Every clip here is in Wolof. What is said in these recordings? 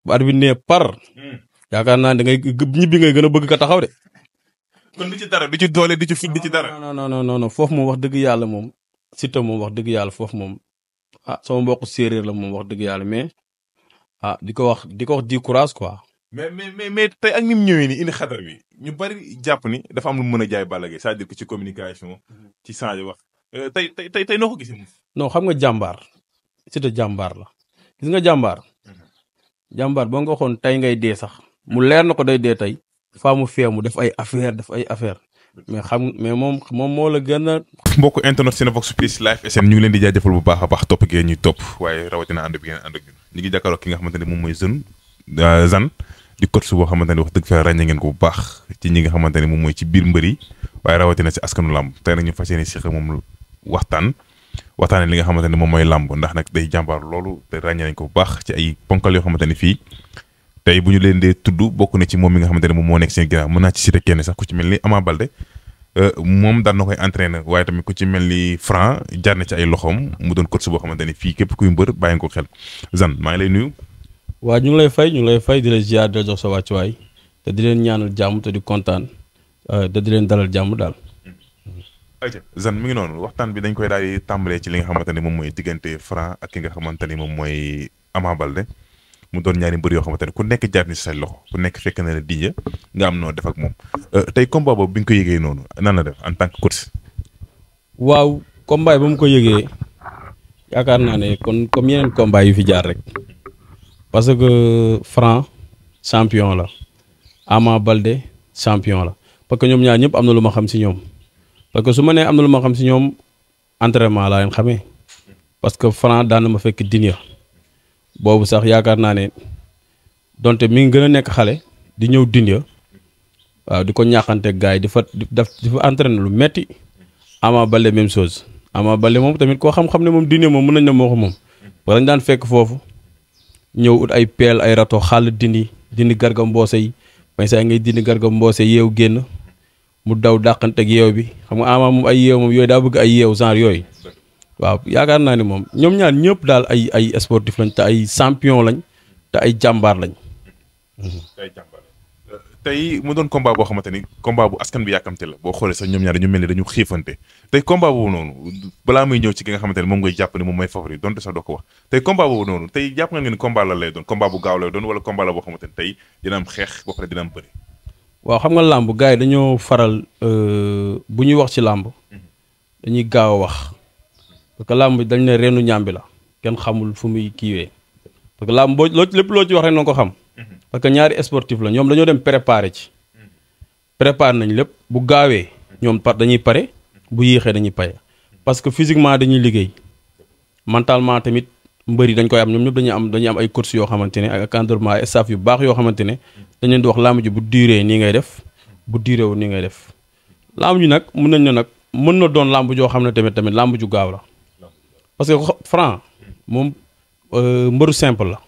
bu arbitre nee par. yaakaar naa da ngay ñibbi ngay gën a bëgg ka taxaw de. kon du ci dara du ci doole du ci fit du ci dara. non foofu moom wax dëgg yàlla moom Siteu moom wax dëgg yàlla foofu moom sama mbokku séeréer la moom wax dëgg yàlla mais di ko wax di courage quoi. mais tey ak ni mu ñëwee nii indi xatar bi ñu bari jàpp ni dafa am lu mu mën a jaay Balla Gaye c'est-à-dire que ci communication ci changer wax tey noo ko gisee. non xam nga jàmbaar Siteu jàmbaar la gis nga jàmbaar. jàmbaar boo nga waxoon tey ngay dee sax mu leer na ko day dee tey faa mu fee mu def ay affaire mais moom moo la gën a. mbokk internet Cinevox Plus Live SN ñu ngi leen di jaajëfal bu baax a baax topp gi ñuy topp waaye rawatina ànd bi ngeen ànd ak ñun ñu ngi jàkkaarloo ki nga xamante ne moom mooy Zane di coach boo xamante ne wax dëgg fa ràññee ngeen ko bu baax ci ñi nga xamante ne moom mooy ci biir mbër yi waaye rawatina si askanu làmb tey nag ñu fas yéene si moom waxtaanee li nga xamante ne moom mooy làmb ndax nag day jàmbaar loolu te ràññee nañ ko bu baax ci ay ponkal yoo xamante ne fii tey bu ñu leen dee tudd bokk na ci moom mi nga xamante ne moom moo nekk seen ginnaaw mën naa ci citer kenn sax ku ci mel ni Ama Baldé moom daan na koy entraîner waaye tamit ku ci mel ni Franc jaar na ci ay loxoom mu doon coach boo xamante ne fii képp kuy mbër bàyyi ko xel Zane maa ngi lay nuyu. waa ñu ngi lay fay di la ziar di la jox sa wàccuwaay te di leen ñaanal jàmm te di kontaan te di leen dalal jàmm daal. ayca Zane mi ngi noonu waxtaan bi dañ koy daal di tàmbalee ci li nga xamante ne moom mooy diggante Franc ak ki nga xamante ni moom mooy Ama Baldé mu doon ñaari mbër yoo xamante ne ku nekk jaar ni si say loxo ku nekk fekk na la diñe nga am noo def ak moom tey combat boobu bi nga ko yëgee noonu nan la def en tant que coach. waaw combat ba mu ko yëgee yaakaar naa ne kon comme yeneen combat yu fi jaar rek parce que Franc champion la Ama Baldé champion la parce que ñoom ñaar ñëpp am na lu ma xam si ñoom parce que su ma nee am na lu ma xam si ñoom entraînement laa leen xamee parce que Franc daan na ma fekk dinya boobu sax yaakaar naa ne donte mi ngi gën a nekk xale di ñëw dinya waaw di ko ñaaxanteeg gars yi di fa entraîné lu metti Ama Baldé même chose Ama Baldé moom tamit koo xam-xam ne moom dinya moom mën nañ ne moo ko moom parce que dañ daan fekk foofu ñëw ut ay peel ay rato xàll dindi garga mboose yi may saa ngay dindi garga mboose yeew génn mu daw dàqanteeg yeew bi xam nga Ama moom ay yeew moom yooyu daa bëgg ay yeew genre yooyu waaw yaakaar naa ne moom ñoom ñaar ñëpp daal ay sportif lañ te ay champion lañ te ay jàmbaar lañ. tey mu doon combat boo xamante ni combat bu askan bi yàkkamte la boo xoolee sax ñoom ñaar dañu mel ni dañu xiifante tey combat boobu noonu balaa muy ñëw ci ki nga xamante ne moom ngay jàpp ne moom mooy favori donte sax doo ko wax tey combat boobu noonu tey jàpp nga ni combat la lay doon combat bu gaaw lay doon wala combat la boo xamante ni tey dina am xeex ba pare dina am bëri. waaw xam nga làmb gars yi dañoo faral bu ñuy wax ci làmb dañuy gaaw a wax parce que làmb dañ ne reenu ñàmbi la kenn xamul fu muy kiiwee parce que làmb lépp loo ci wax rek na ko xam parce que ñaari sportif la ñoom dañoo dem préparer nañ lépp bu gaawee ñoom dañuy pare bu yéexee dañuy pare parce que physiquement dañuy liggéey mentalement tamit mbër yi dañ koy am ñoom ñëpp dañuy am ay coach yoo xamante ne ak encadrement ay staff yu baax yoo xamante ne dañ leen di wax làmb ji bu duree nii ngay def bu duree wu nii ngay def làmb ji nag mën nañ ne nag mën na doon làmb joo xam ne tamit làmb ju gaaw la parce que Franc moom mbëru simple la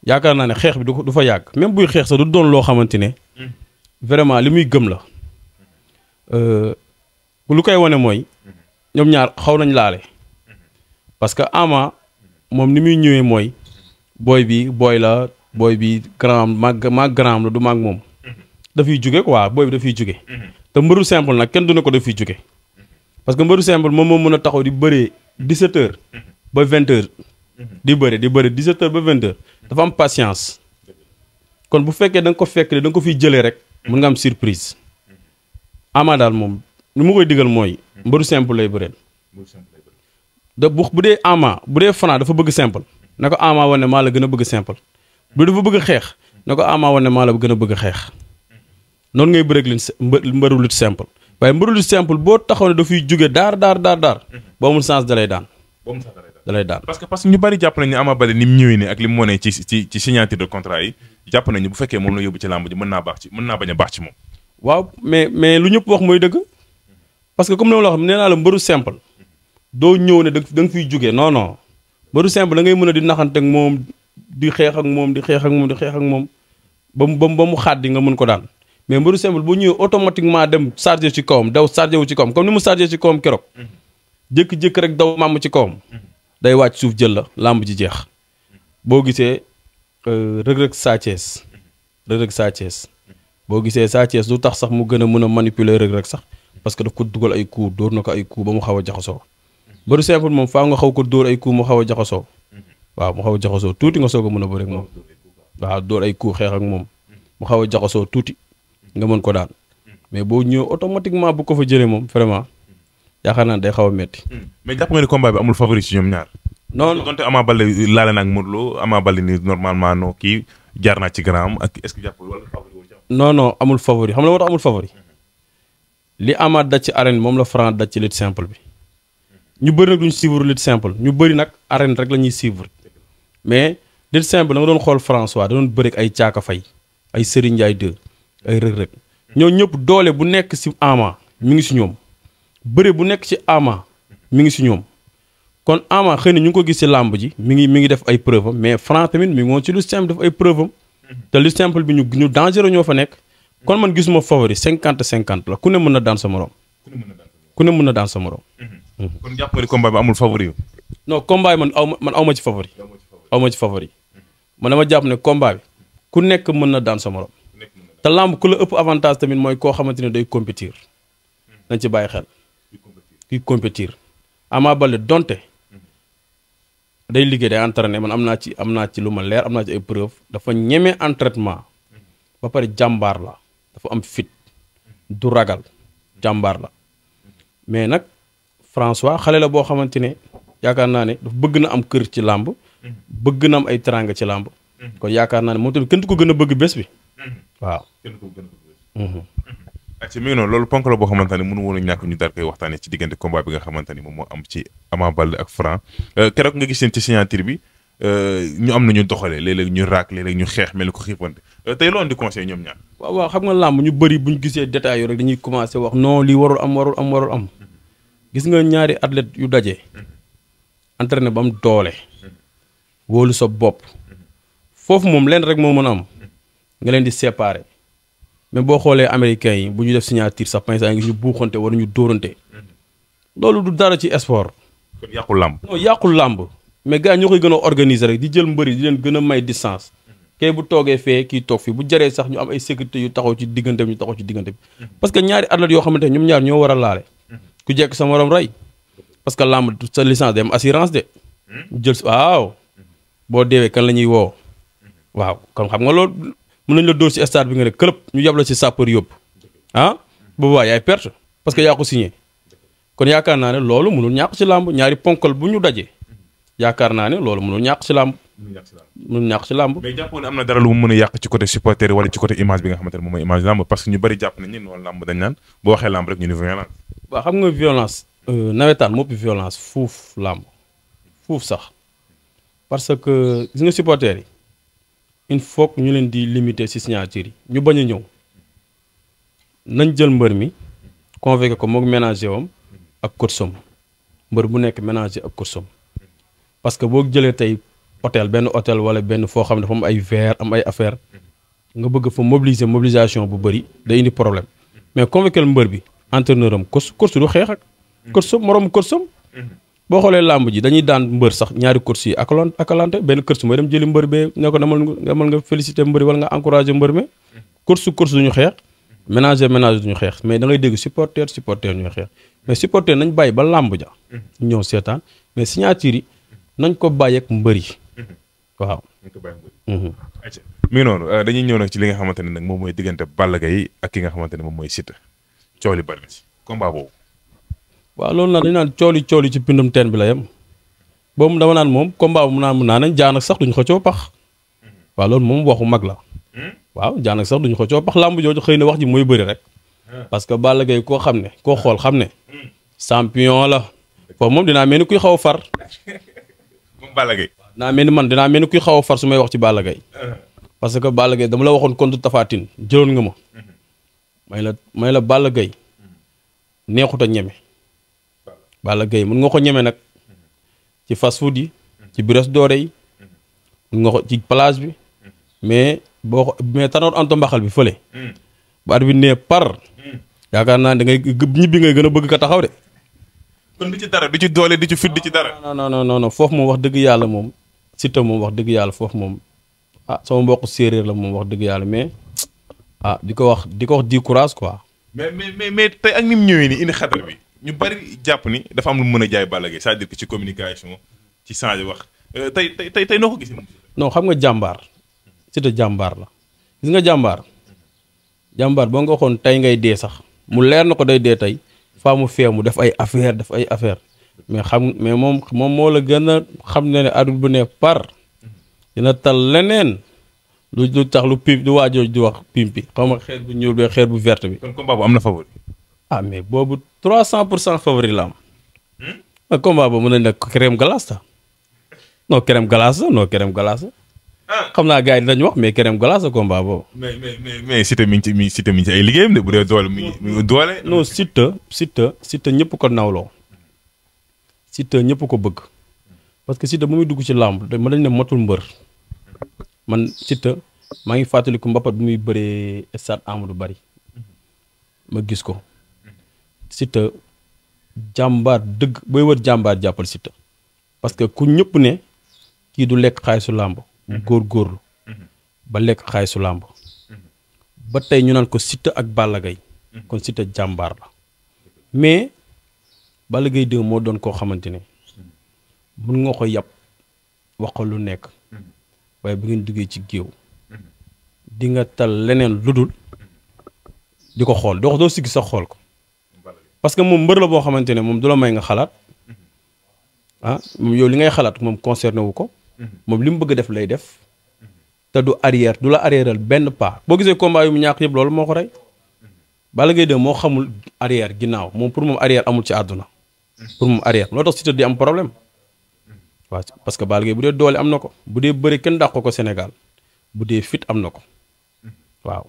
yaakaar naa ne xeex bi du fa yàgg même buy xeex sax du doon loo xamante ne vraiment li muy gëm la lu koy wane mooy ñoom ñaar xaw nañ laale parce que Ama moom ni muy ñëwee mooy booy bi grand mag grand la du mag moom dafiy jóge quoi booy bi dafiy jóge te mbëru simple nag kenn du ne ko dafiy jóge parce que mbëru simple moom mën a taxaw di bëree 17h ba 20h di bëri 17h ba 20h dafa am patience kon bu fekkee da nga ko fekk da nga ko fiy jëlee rek mën nga am surprise Ama daal moom lu mu koy digal mooy mbëru simple lay bëreel bu dee Ama bu dee Franc dafa bëgg simple na ko Ama wane maa la gën a bëgg simple bu dafa bëgg xeex na ko Ama wane maa la gën a bëgg xeex noonu ngay bëreeg leen mbëru lutte simple waaye mbëru lutte simple boo taxaw ne dafay jóge daar ba amul sens da lay daan. parce que ñu bari jàpp nañu ne Ama Baldé ni mu ñëwee ne ak li mu wane ci signature de contrat yi jàpp nañu bu fekkee moom la yóbbu ci làmb ji mën naa bañ a baax ci moom. waaw mais lu ñëpp wax mooy dëgg parce que comme ni ma la wax nee naa la mbëru simple doo ñëw ne da nga fiy jóge non mbëru simple da ngay mën a di naxante ak moom di xeex ak moom ba mu xàddi nga mën ko daan mais mbëru simple bu ñëwee automatiquement dem chargé ci kawam daw chargé wu ci kawam comme ni mu chargé ci kawam keroog jékki-jékki rek daw màmm ci kawam day wàcc suuf jël la làmb ji jeex boo gisee Reug Reug Sa Thiès Reug Reug Sa Thiès boo gisee Sa Thiès lu tax sax mu gën a mën a manipuler Reug Reug sax parce que daf ko dugal ay coups dóor na ko ay coups ba mu xaw a jaxasoo bëri simple moom faa nga xaw ko dóor ay coups mu xaw a jaxasoo waaw mu xaw a jaxasoo tuuti nga soog a mën a bëri ak moom waaw dóor ay coups xeex ak moom mu xaw a jaxasoo tuuti nga mën ko daan mais boo ñëw automatiquement bu ko fa jëlee moom vraiment yaakaar naa day xaw a metti mais jàpp nga ni combat bi amul favori ci ñoom ñaar. non non donte Ama Baldé laale na ak Modou Lo Ama Baldé ni normalement non kii jaar naa ci grand ak est-ce que jàppul wala favori wu ci am. non non amul favori xam nga moo tax amul favori li Ama daj ci arène moom la Franc daj ci lutte simple bi ñu bëri nag duñ suivre lutte simple ñu bëri nag arène rek la ñuy suivre mais lutte simple da nga doon xool François da doon bëri ak ay Caaka Fay ay Serigne Ndiaye 2 ay Reug Reug ñoo ñëpp doole bu nekk ci Ama mi ngi ci ñoom bëri bu nekk ci Ama mi ngi ci ñoom kon Ama xëy na ñu ngi ko gis ci làmb ji mi ngi def ay preuve am mais Franc tamit mi ngi woon ci lutte simple def ay preuve am te lutte simple bi ñu dangereux ñoo fa nekk kon man gisuma favori 50-50 la ku ne mën na daan sa morom. ku ne mën na daan sa morom. kon jàpp nga ni combat bi amul favori. non combat yi man aw ma ci favori. aw ma ci favori man dama jàpp ne combat bi ku nekk mën na daan sa morom. te làmb ku la ëpp avantage tamit mooy koo xamante ne day compétir. nañ ci bàyyi xel. kuy compétir Ama Baldé donte day liggéey day entraîné man am naa ci lu ma leer am naa ci ay preuve dafa ñeme entraînement ba pare jàmbaar la dafa am fit du ragal jàmbaar la mais nag François xale la boo xamante ne yaakaar naa ne dafa bëgg na am kër ci làmb bëgg na am ay teranga ci làmb kon yaakaar naa ne moom tamit kenn du ko gën a bëgg bés bi waaw. ci mi ngi noonu loolu ponk la boo xamante ne mënu woon a ñàkk ñu daal koy waxtaanee ci diggante combat bi nga xamante ni moom moo am ci Ama Baldé ak Franc keroog nga gis seen ci signature bi ñu am na ñu doxalee léeg-léeg ñu raak léeg-léeg ñu xeex mel ni ko xiifante tey loolu di conseil ñoom ñaar. waaw xam nga làmb ñu bëri bu ñu gisee détails yooyu rek dañuy commencé wax non lii warul am gis nga ñaari athlète yu daje entraîné ba am doole wóolu sa bopp foofu moom leen rek moo mën a am nga leen di séparer. mais boo xoolee américains yi bu ñu def signature sax pinsa ngi ñu buuxante wala ñu dóorante loolu du dara ci sport. kon yàqul làmb. non yàqul làmb mais gars ñoo koy gën a organiser rek di jël mbëri di leen gën a may distance. kay bu toogee fee kii toog fii bu jaree sax ñu am ay sécurité yu taxaw ci diggante bi ñu taxaw ci diggante bi. parce que ñaari athlètes yoo xamante ne ñoom ñaar ñoo war a laale. ku jekk sa morom rey. parce que làmb sa licence dem assurance de. jël waaw boo deewee kan la ñuy woo. waaw kon xam nga loolu. mën nañ la dóor ci stade bi nga ne club ñu yab la ci sapeur yóbbu ah boobaa yaay perte parce que yaa ko signé kon yaakaar naa ne loolu mënul ñàkk ci làmb ñaari ponkal bu ñu dajee yaakaar naa ne loolu mënul ñàkk ci làmb. mënul ñàkk ci làmb. mais jàpp ne am na dara lu mu mën a yàq ci côté supporter wala ci côté image bi nga xamante ne moom mooy image làmb parce que ñu bëri jàpp nañ ni noonu làmb dañ naan boo waxee làmb rek ñu ni violence. waaw xam nga violence nawetaan moo ëpp violence fuuf làmb fuuf sax parce que gis nga supporter yi. il faut que ñu leen di limiter ci signature yi ñu bañ a ñëw nañ jël mbër mi convoqué ko moom ménager wam ak coacham mbër bu nekk ménager ak coacham parce que boo jëlee tey benn hôtel wala benn foo xam ne dafa am ay verre am ay affaire nga bëgg fa mobilisation bu bëri day indi problème mais convoqué mbër bi entraîneur am coach du xeex ak coacham moroom coacham boo xoolee làmb ji dañuy daan mbër sax ñaari course yi akalante benn course mooy dem jëli mbër bee ne ko demal nga féliciter mbër wala nga encourager mbër mi course duñu xeex ménager duñu xeex mais da ngay dégg supporter ñuy xeex mais supporter nañ bàyyi ba làmb ja ñëw seetaan mais signature yi nañ ko bàyyi ak mbër yi waaw. mi ngi noonu dañuy ñëw nag ci li nga xamante ne nag moom mooy diggante Balla Gaye ak ki nga xamante ne moom mooy Siteu coow li bari na ci combat boobu. waaw loolu nag dañu naan cooli ci pindum teen bi la yem boobu dama naan moom combat bu mun naa nañ jaan ak sax duñu xëccoo pax waaw loolu moom waxu mag la waaw jaan ak sax duñu xëccoo pax làmb jooju xëy na wax ji mooy bëri rek parce que Balla Gaye koo xool xam ne champion la foofu moom dinaa mel ni kuy xaw a far moom Balla Gaye dinaa mel ni kuy xaw a far su may wax ci Balla Gaye parce que Balla Gaye dama la waxoon contre Tapha Tine jëloon nga ma may la Balla Gaye neexut a ñeme Balla Gaye mën nga ko ñeme nag ci fast food yi ci Brioche Dorée yi mën nga ko ci plage bi mais tanoor anto mbaxal bi fële ba at bi nee par yaakaar naa da ngay ñibbi ngay gën a bëgg ka taxaw de. kon du ci dara du ci doole du ci fit du ci dara. non foofu moom wax dëgg yàlla moom Siteu moom wax dëgg yàlla foofu moom ah sama mbokk séeréer la moom wax dëgg yàlla mais ah di ko wax di courage quoi. mais tey ak ni mu ñëwee nii indi xatar bi ñu bari jàpp ni dafa am lu mu mën a jaay Balla Gaye c'est-à-dire que ci communication ci changer wax tey noo ko gisee. non xam nga jàmbaar Siteu jàmbaar la gis nga jàmbaar boo nga waxoon tey ngay dee sax mu leer na ko day dee tey faa mu fee mu def ay affaire mais moom moo la gën a xam ne arbitre bu ne par dina tal leneen lu tax lu pim lu waajoo di wax pimpi xaw ma xeer bu ñuul bi xeer bu verte bi. kon combat bu am na favori. ah mais boobu 300% favori la am. combat boobu mën na nekk crème glace la non crème glace la. xam naa gars yi dañu wax mais crème glace la combat boobu. mais Siteu mi ngi ci ay liggéeyam de bu dee doole mi doole. non Siteu ñëpp ko nawloo Siteu ñëpp ko bëgg parce que Siteu bu muy dugg ci làmb ma dañ ne motul mbër man Siteu maa ngi fàttaliku mbapat bu muy bëree stade Amadou Barry ma gis ko Siteu jàmbaar dëgg booy wër jàmbaar jàppal Siteu parce que ku ñëpp ne kii du lekk xaalisu làmb góorgóorlu ba lekk xaalisu làmb ba tey ñu naan ko Siteu ak Balla Gaye kon Siteu jàmbaar la mais Balla Gaye 2 moo doon koo xamante ne mun nga ko yàpp wax ko lu nekk waaye bu ngeen duggee ci géew di nga tal leneen lu dul di ko xool doo siggi sax xool ko parce que moom mbër la boo xamante ne moom du la may nga xalaat moom yow li ngay xalaat moom concerné wu ko moom li mu bëgg def lay def te du arrière du la arrièreal benn pas boo gisee combat yu mu ñàkk yëpp loolu moo ko rey Balla Gaye 2 moo xamul arrière ginnaaw moom pour moom arrière amul ci àdduna pour moom arrière loo tax Siteu di am problème waaw parce que Balla Gaye bu dee doole am na ko bu dee bëri kenn dàq ko Sénégal bu dee fit am na ko waaw.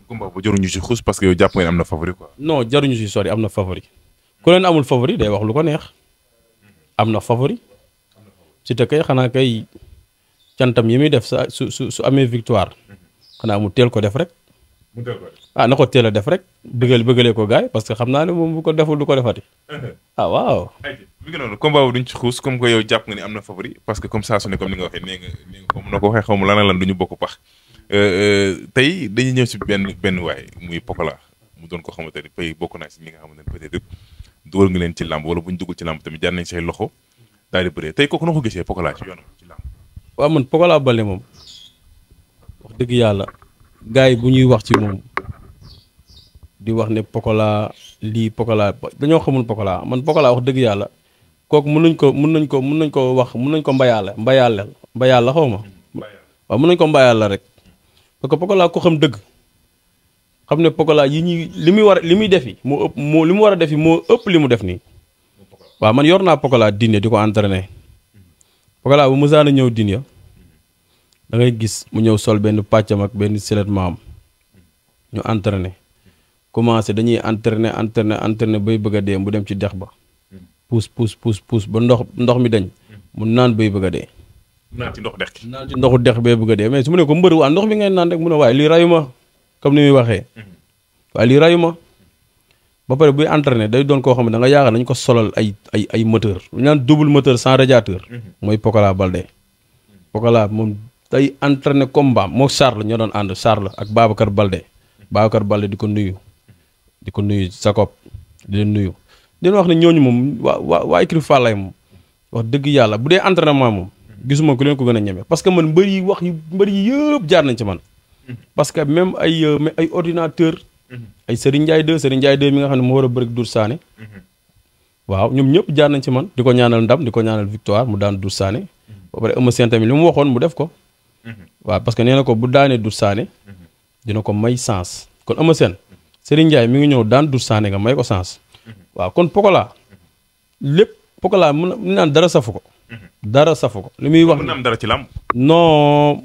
combat bu jaruñu ci xuus parce que yow jàpp nga ne am na favori quoi. non jaruñu ci sori am na favori ku leen amul favori day wax lu ko neex am na favori Siteu kay xanaa kay cantam yi muy def sa su amee victoire xanaa mu teel ko def rek. na ko teel a def rek bëggalee ko gaay parce que xam naa ne moom bu ko deful du ko defati. waaw. mi ngi noonu combat bu duñ ci xuus comme que yow jàpp nga ni am na favori parce que comme ça su ne comme ni nga waxee nee nga comme na ko waxee xaw ma lan du ñu bokk pax tey dañuy ñëw si benn waay muy Pokola mu doon ko xamante ni pay bokk naa si ñi nga xamante ni peut-être dugal nga leen ci làmb wala bu ñu dugul ci làmb tamit jaar nañ say loxo daal di bëree tey kooku noo ko gisee Pokola ci yoonam ci làmb. waaw man Pokola Baldé moom wax dëgg yàlla gars yi bu ñuy wax ci moom di wax ne Pokola lii Pokola dañoo xamul Pokola man Pokola wax dëgg yàlla kooku mën nañ ko mbayaal la xaw ma waaw mën nañ ko mbayaal la rek parce que Pokola ko xam dëgg xam ne Pokola yi ñuy li muy defi moo ëpp li mu war a defi moo ëpp li mu def nii waaw man yor naa Pokola dîner di ko entraîner Pokola bu mësaan a ñëw dîner da ngay gis mu ñëw sol benn pàccam ak benn siletment am ñu entraîner commencé dañuy entraîner bay bëgg a dee mu dem ci dex ba puus ba ndox mi dañ mu naan bay bëgg a dee. naan ci ndoxu dex bay bëgg a dee mais su mu ne ko mbër waa ndox bi ngay naan rek mu ne waaye lii rayu ma comme ni muy waxee waaye lii rayu ma ba pare buy entraîner day doon koo xam ne da nga yaakaar nañ ko solal ay moteur lu ñu naan double moteur sans radiateur mooy Pokola Baldé Pokola moom day entraîner comme mbaam moo Charles ñoo doon ànd Charles ak Babacar Baldé di ko nuyu Jacob di leen nuyu dina wax ne ñooñu moom waa écurie Falaye moom wax dëgg yàlla bu dee entraînement moom gisuma ku leen ko gën a ñeme parce que man mbër yi yëpp jaar nañ ci man parce que même ay ordinateur ay Serigne Ndiaye 2 mi nga xam ne moo war a bëri Dour Sané waaw ñoom ñëpp jaar nañ ci man di ko ñaanal ndam di ko ñaanal victoire mu daan Dour Sané ba pare Eumeu Sène tamit li mu waxoon mu def ko waaw parce que nee na ko bu daanee Dour Sané dina ko may sens kon Eumeu Sène Serigne Ndiaye mi ngi ñëw daan Dour Sané nga may ko sens waaw kon Pokola lépp Pokola mu naan dara safu ko li muy wax mën na am dara ci làmb non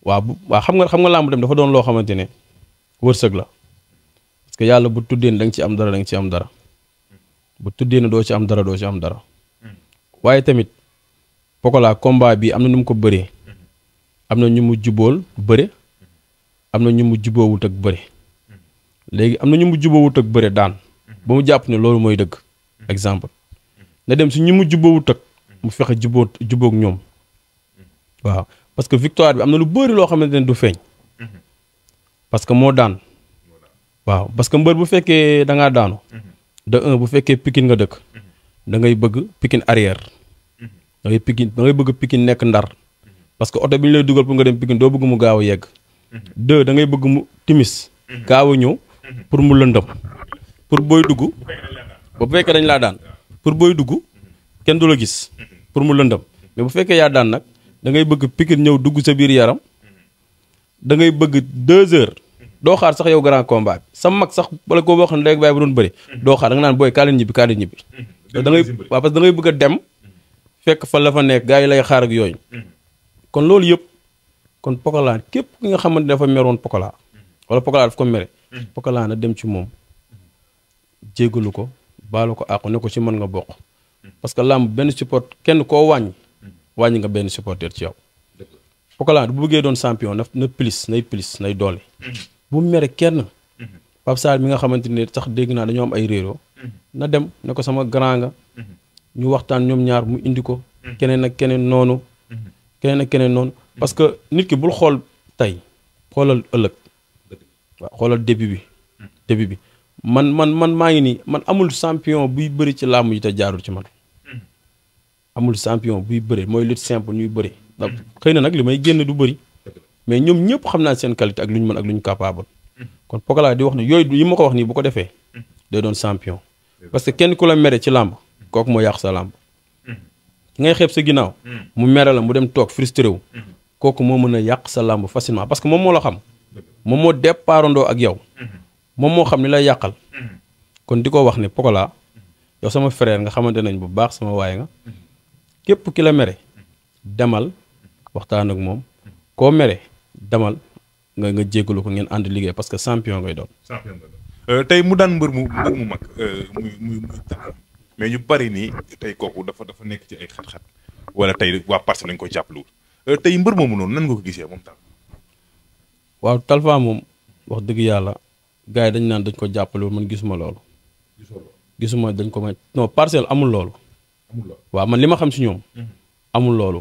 waaw xam nga làmb dem dafa doon loo xamante ne wërsëg la parce que yàlla bu tuddee ne da nga ci am dara bu tuddee ne doo ci am dara waaye tamit Pokola combat bi am na nu mu ko bëree am na ñu mu jubool bëre am na ñu mu juboowut ak bëre léegi am na ñu mu juboowut ak bëre daan ba mu jàpp ne loolu mooy dëgg exemple na dem si ñu mu juboowut ak mu fexe jubóog ñoom waaw parce que victoire bi am na lu bëri loo xamante ne du feeñ. parce que moo daan. waaw parce que mbër bu fekkee da ngaa daanu. de un bu fekkee Pikine nga dëkk. da ngay bëgg Pikine arrière. da ngay bëgg Pikine nekk Ndar. parce que oto bi ñu lay dugal pour nga dem Pikine doo bëgg mu gaaw a yegg. deux da ngay bëgg mu timis. gaaw a ñëw pour mu lëndëm. pour booy dugg. ba bu fekkee dañ laa daan. pour booy dugg kenn du la gis. pour mu lëndëm mais bu fekkee yaa daan nag da ngay bëgg Pikine ñëw dugg sa biir yaram. da ngay bëgg 2 heures. doo xaar sax yow grand combat bi sa mag sax wala koo boo xam ne léegi baay bu doon bëri doo xaar da nga naan booy kaa leen ñibbi da ngay waaw parce que da ngay bëgg a dem fekk fa la fa nekk gars yi lay xaar ak yooyu kon loolu yëpp kon Pokola képp ki nga xamante dafa meroon Pokola wala Pokola daf ko mere Pokola na dem ci moom jéggalu ko baalu ko àqu ne ko ci mën nga bokk parce que làmb benn support kenn koo wàññi nga benn supporter ci yow Pokola bu bëggee doon champion na plus nay doole bu mu mere kenn Pape Sarr mi nga xamante ne sax dégg naa dañoo am ay réeroo na dem ne ko sama grand nga ñu waxtaan ñoom ñaar mu indi ko keneen ak keneen noonu parce que nit ki bul xool tey xoolal ëllëg waaw xoolal début bi man maa ngi nii man amul champion buy bëri ci làmb yi te jaarul ci man amul champion buy bëri mooy lutte simple ñuy bëri ndax xëy na nag li may génn du bëri mais ñoom ñëpp xam naa seen qualité ak lu ñu mën ak lu ñu capable kon Pokola di wax ne yooyu yi ma ko wax nii bu ko defee day doon champion parce que kenn ku la mere ci làmb kooku moo yàq sa làmb ngay xeeb sa ginnaaw mu mere la mu dem toog frustré wu kooku moo mën a yàq sa làmb facilement parce que moom moo la xam moom moo départandoo ak yow moom moo xam ni lay yàqal kon di ko wax ne Pokola yow sama frère nga xamante nañ bu baax sama waay nga képp ki la mere demal waxtaan ak moom koo mere demal nga jéggalu ko ngeen ànd liggéey parce que champion ngay doon. tey mu daan mbër mu mag muy mais ñu bari nii tey kooku dafa nekk ci ay xat-xat wala tey waa Parcelles lañ koy jàppalewul tey mbër moomu noonu nan nga ko gisee moom tam. waaw Talfa moom wax dëgg yàlla gars yi dañ naan dañ ko jàppalewul man gisuma loolu. gisuma dañ ko may non Parcelles amul loolu. waaw man li ma xam si ñoom. amul loolu.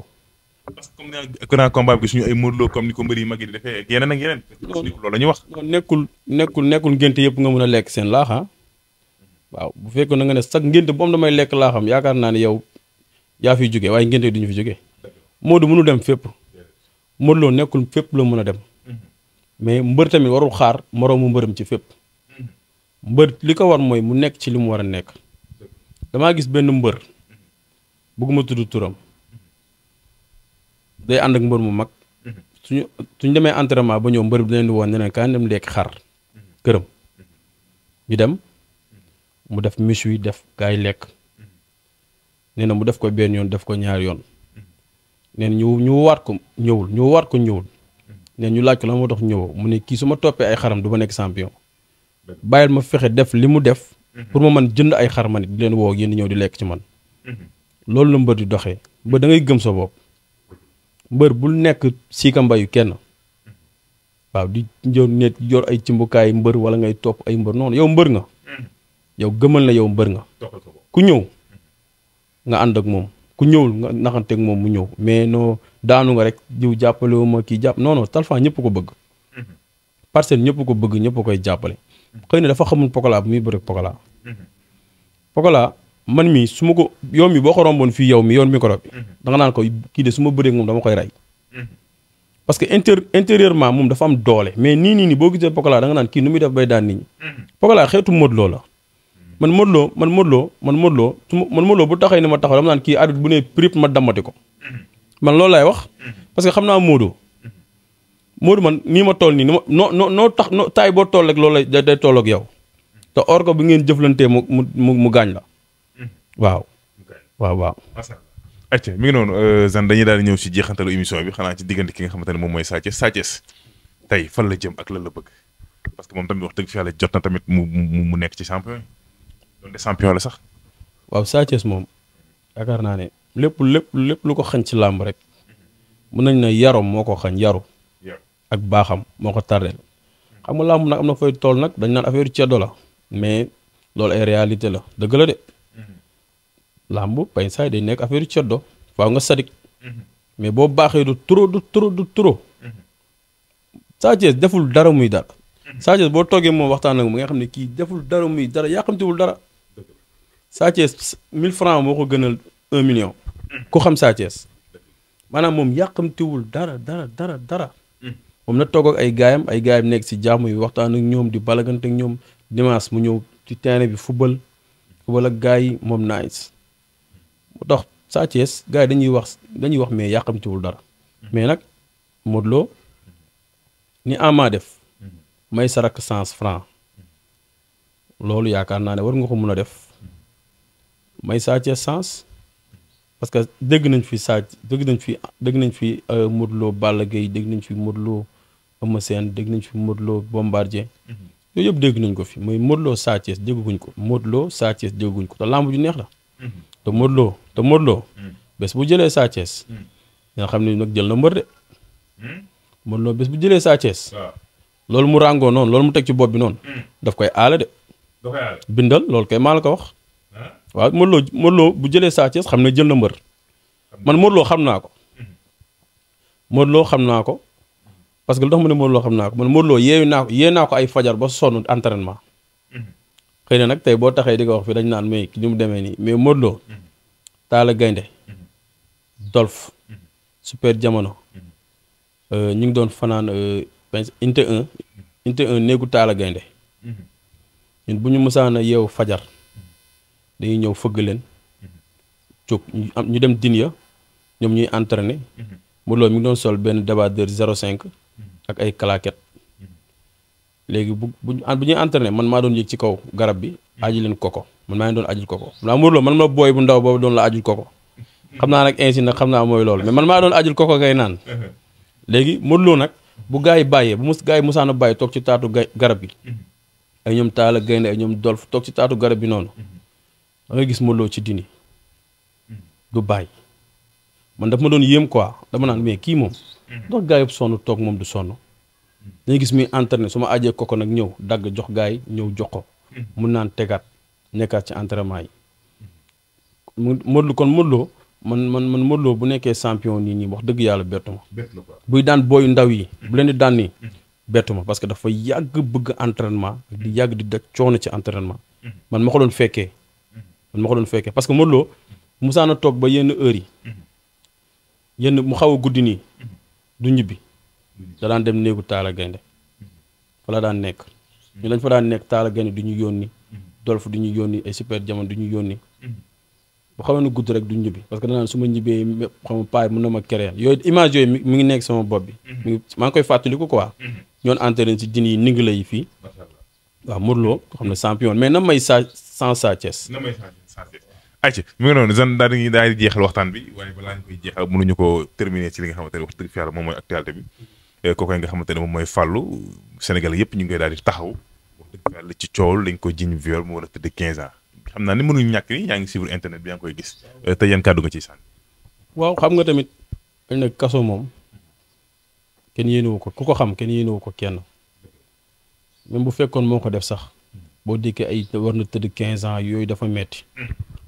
parce que comme ni grand combat bi suñu ay Modou Lo comme ni ko mbër yi mag yi di defee ak yeneen ak yeneen. loolu la ñuy wax. nekkul ngénte yëpp nga mën a lekk seen laaxa waaw bu fekkoon na nga ne sax ngénte bu am damay lekk laaxam yaakaar naa ne yow yaa fiy jógee waaye ngénte duñu fi jógee. Modou mënu dem fépp. Modou Lo nekkul fépp la mën a dem. mais mbër tamit warul xaar moroomu mbërëm ci fépp. mbër li ko war mooy mu nekk ci li mu war a nekk. damaa gis benn mbër bëgguma tudd turam. day ànd ak mbër mu mag suñu demee entraînement ba ñëw mbër bi leen di woon ne leen kaa dem lekk xar këram ñu dem mu def miche wi def gaay lekk nee na mu def ko benn yoon def ko ñaari yoon neen ñu waat ko ñëwul neen ñu laaj ko la moo tax ñëwoo mu ne kii su ma toppee ay xaram du ma nekk champion bàyyil ma fexe def li mu def pour ma man jënd ay xar ma nit di leen woo yéen di ñëw di lekk ci man loolu la mbër di doxee mbër da ngay gëm sa bopp mbër bul nekk siika mbayu kenn waaw di yor ay cimbukaay mbër wala ngay topp ay mbër noonu yow mbër nga yow gëmal na yow mbër nga ku ñëw nga ànd ak moom ku ñëwul nga naxanteeg moom mu ñëw mais non daanu nga rek jiw jàppale wu ma kii jàpp non Talfa ñëpp ko bëgg Parcelles ñëpp ko bëgg ñëpp koy jàppale xëy na dafa xamul Pokola bu muy bëre Pokola man mi su ma ko yow mi boo ko romboon fii yow mi yoon micro bi da nga naan ko kii de su ma bëree moom dama koy rey parce que intérieurement moom dafa am doole mais nii boo gisee Pokola da nga naan kii nu muy def bay daan nit ñi Pokola xeetu Modou Lo la man Modou Lo bu taxay ne ma taxaw dama naan kii arbitre bu ne prip ma dammati ko man loolu laay wax parce que xam naa Modou man nii ma toll nii ni ma noo tax taay boo toll rek loolu lay day toll ak yow te or ko bi ngeen jëflantee mu gaañ la waaw. acca mi ngi noonu Zane dañuy daal di ñëw si jeexantalu émission bi xanaa ci diggante ki nga xamante ne moom mooy Sa Thiès tey fan la jëm ak lan la bëgg parce que moom tamit wax dëgg fi yàlla jot na tamit mu nekk ci champion yi doon de champion la sax. waaw Sa Thiès moom yaakaar naa ne lépp lu ko xañ ci làmb rek mën nañ ne yarom moo ko xañ yaru ak baaxam moo ko tardeel xam nga làmb nag am na fay tool nag dañ naan affaire ceddo la mais loolu ay réalité la dëgg la de làmb pay saay day nekk affaire ceddo faaw nga sadik mais boo baaxee du trop. Sa Thiès deful dara muy dara. Sa Thiès boo toogee moom waxtaan ak moom nga xam ne kii deful dara muy dara yàqamtiwul dara. Sa Thiès 1000 francs moo ko gënal 1 million. ku xam Sa Thiès maanaam moom yàqamtiwul dara. moom na toog ak ay gaayam nekk si jàmm yi waxtaan ak ñoom di balagante ak ñoom dimanche mu ñëw ci terrain bi football ak gaay yi moom nice mu tax Sa Thiès gaay yi dañuy wax mais yàqamtiwul dara mais nag Modou Lo ni Ama def may sarak 100 francs loolu yaakaar naa ne war nga ko mun a def may Sa Thiès 100 parce que dégg nañ fi Modou Lo Balla Gaye dégg nañ fi Modou Lo Eumeu Sène dégg nañ fi Modou Lo Bombardier yooyu yëpp dégg nañ ko fi mooy Modou Lo Sa Thiès dégguñ ko Modou Lo Sa Thiès dégguñ ko te lamb ju neex la te Modou Lo bés bu jëlee Sa Thiès nga xam ne nag jël na mbër de Modou Lo bés bu jëlee Sa Thiès loolu mu ràngoo noonu loolu mu teg ci bopp bi noonu daf koy aale de bindal loolu kay maa la ko wax waaw Modou Lo bu jëlee Sa Thiès xam ne jël na mbër man Modou Lo xam naa ko parce que lu tax ma ne Modou Lo xam naa ko man Modou Lo yee naa ko ay fajar ba sonn entraînement xëy na nag tey boo taxee di ko wax fi dañ naan mais ni mu demee nii mais Modou Lo Talla Gaynde Dolf Super Jamono ñu ngi doon fanaan inte 1 néegu Talla Gaynde ñun bu ñu mësaan a yeewu fajar dañuy ñëw fëgg leen jóg ñu dem din ya ñoom ñuy entraîné Modou Lo mi ngi doon sol benn débardeur 0,5 ak ay claquettes léegi bu ñuy entraîné man maa doon yëg ci kaw garab bi aji leen koko man maa ngi doon ajul koko Modou Lo man ma booy bu ndaw boobu doon la ajul koko xam naa nag ainsi nag xam naa mooy loolu mais man maa doon ajul koko ngay naan léegi Modou Lo nag bu gaa yi bàyyee bu gaa yi musaana bàyyi toog ci taatu garab gi ay ñoom Talla Gaynde ay ñoom Dolf toog ci taatu garab bi noonu da ngay gis Modou Lo ci dini du bàyyi man daf ma doon yéem quoi dama naan mais kii moom ndax gaa yëpp sonn toog moom du sonn dañuy gis muy entraîné su ma ajee koko nag ñëw dagg jox gaa yi ñëw jox ko mun naan tegaat nekkaat ci entraînement yi Modou Lo man Modou Lo bu nekkee champion nii wax dëgg yàlla bettu ma buy daan booyu ndaw yi bu leen di daan nii bettu ma parce que dafa yàgg bëgg entraînement di yàgg di daj coono ci entraînement man ma ko doon fekkee parce que Modou Lo musaana toog ba yenn heure yi mu xaw a guddi nii du ñibbi da daan dem néegu Talla Gaynde fa la daan nekk ñu lañ fa daan nekk Talla Gaynde du ñu yónni Dolf du ñu yónni ay Super Jamono du ñu yónni bu xawee na gudd rek du ñibbi parce que danaan su ma ñibbee xam nga paay mën na ma créer yooyu image yooyu mi ngi nekk sama bopp bi maa ngi koy fàttaliku quoi ñoon entraîné ci dini yi ningi la yi fii waaw Modou Lo xam ne champion mais na may Sa Thiès ayca mi ngi noonu zan daal di jeexal waxtaan bi waaye balaa ñu koy jeexal mënuñu ko terminer ci li nga xamante ne wax dëgg fi yàlla moom mooy actualité bi kooku nga xamante ne moom mooy Fallou Sénégal yëpp ñu ngi koy daal di taxaw wax dëgg fi yàlla ci coowul dañ ko jiñ viol mu war a tëdd 15 ans xam naa ne mënuñu ñàkk ni yaa ngi suivre internet bi yaa ngi koy gis te yan kàddu nga ciy sànni. waaw xam nga tamit dañ ne kaso moom kenn yéenewu ko ku ko xam kenn yéenewu ko kenn même bu fekkoon moo ko def sax boo déggee ay war na tëdd 15 ans yooyu dafa metti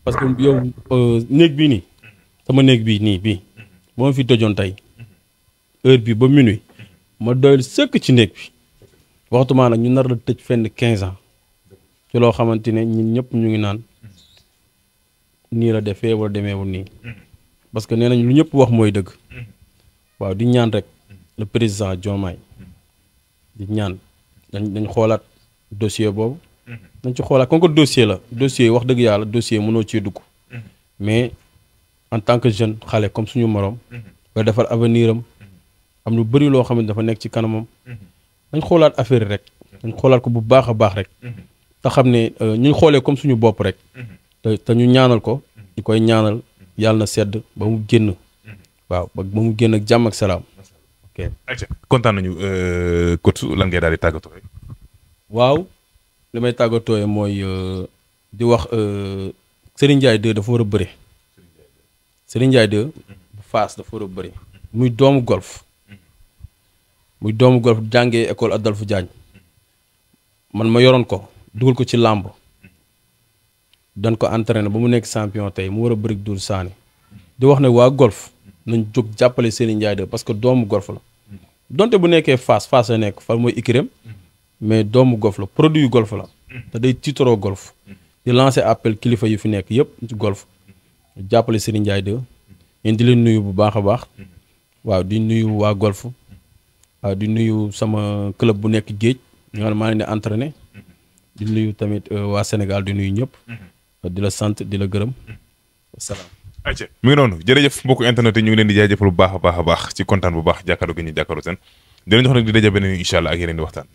parce que yow néeg bii nii sama néeg bii nii bii boo ma fi tëjoon tey heure bi ba minuit ma doyal sëkk ci néeg bi waxtuma nag ñu nar la tëj fenn 15 ans ci loo xamante ne ñun ñëpp ñu ngi naan nii la defee wala demeewul nii parce que nee nañ lu ñëpp wax mooy dëgg waaw di ñaan rek le président Diomaye di ñaan dañ xoolaat dossier boobu dañ ci xoolaat kon ko dossier la dossier wax dëgg yàlla dossier mënoo cee dugg mais en tant que jeune xale comme suñu morom nga defar avenir am lu bëri loo xam ne dafa nekk ci kanamam dañ xoolaat affaire rek dañ xoolaat ko bu baax a baax rek te xam ne ñu xoolee comme suñu bopp rek te ñu ñaanal ko ñu koy ñaanal yàlla na sedd ba mu génn waaw ba mu génn ak jàmm ak salaam. ok kontaan nañu coach lan ngay daal di tàggatoo rek. waaw li may tàggatooyee mooy di wax Serigne Ndiaye 2 dafa war a bëre. Serigne Ndiaye 2 bu Fass dafa war a bëre. muy doomu golf jàngee école Adolphe Diagne man ma yoroon ko dugal ko ci làmb dañ ko entraîné ba mu nekk champion tey mu war a bëri Doudou Sané di wax ne waa golf nañ jóg jàppale Serigne Ndiaye 2 parce que doomu golf la donte bu nekkee Fass la nekk fa mooy Ikirem mais doomu golf la produit golf la te day tiitaroo golf di lancer appel kilifa yu fi nekk yëpp ci golf jàppale Serigne Ndiaye 2 ngeen di leen nuyu bu baax a baax waaw di nuyu waa golf waaw di nuyu sama club bu nekk géej ñu nga maa leen di entraîné di nuyu tamit waa Sénégal di nuyu ñëpp di la sant di la gërëm wasalaam. ayca mi ngi noonu jërëjëf mbokku internet yi ñu ngi leen di jaajëfal bu baax a baax ci kontaan bu baax jàkkaarloo gi ñu jàkkaarloo seen di leen jox nag di daje beneen incha allah ak yeneen di waxtaan.